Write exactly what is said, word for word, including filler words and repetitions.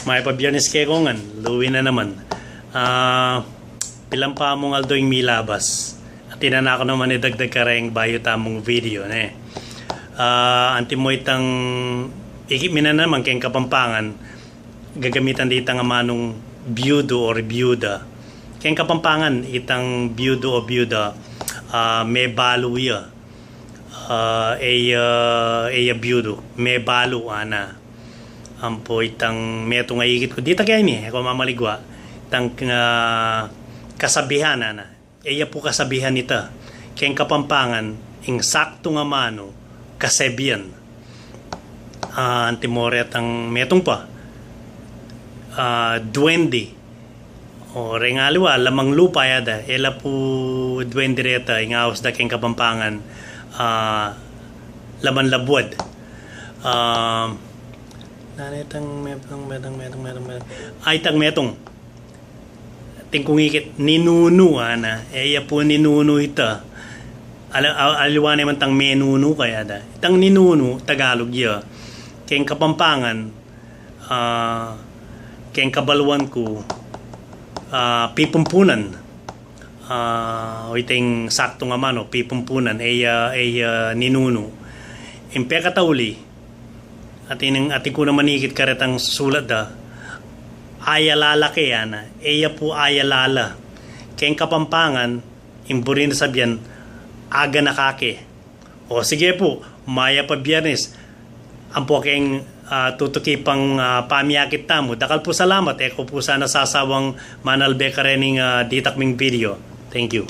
Mayap a Biernes kekongan, luwi na naman. Ah, pilan pa mung aldo ing milabas. At inan ku naman idagdag kareng bayu tamung video, ne? Ah, antimo itang ikit mi na naman keng Kapampangan, gagamitan da itang amanung biyudu o biyuda. Keng Kapampangan, itang biyudu o biyuda, ah, mebalu ya. Ah, e ya, e ya biyudu, mebalu, ana. Ampo itang metung a ikit ku, dita keni, e ku mamaligwa, itang, ah, kasabihan, ana. E ya pu kasabihan ita. Keng Kapampangan, ing saktung amanu, kasebian. Ah, antimo retang metung pa. Ah, duwende. O, reng aliwa, lamang lupa ya da. E la pu duwende reta, ing aus da keng Kapampangan, ah, laman labuad. Ah, nanu itang metung, metung, metung, metung, metung. Ay, itang metung. Atin kung ikit, ninunu, ana. E ya pu ninunu ita. Ala-, a-, aliwa naman itang menunu kaya da. Itang ninunu, Tagalog ya. Keng Kapampangan, ah, keng kabaluan ku, ah, pipumpunan. Ah, o itang saktung amanu, pipumpunan, e ya, e ya ninunu. Ing pekatauli, atin, atin ku naman ikit karetang sulat da, ayalala ke, ana, e ya pu ayalala. Keng Kapampangan, ing buri nang sabian, aganaka ke. O, sige pu, mayap a Biernes. Ampo keng, ah, tutuki pang, ah, pamyakit tamu. Dakal pu salamat, e ku pu sana sasawang manalbe karening, ah, ditak ming video. Thank you.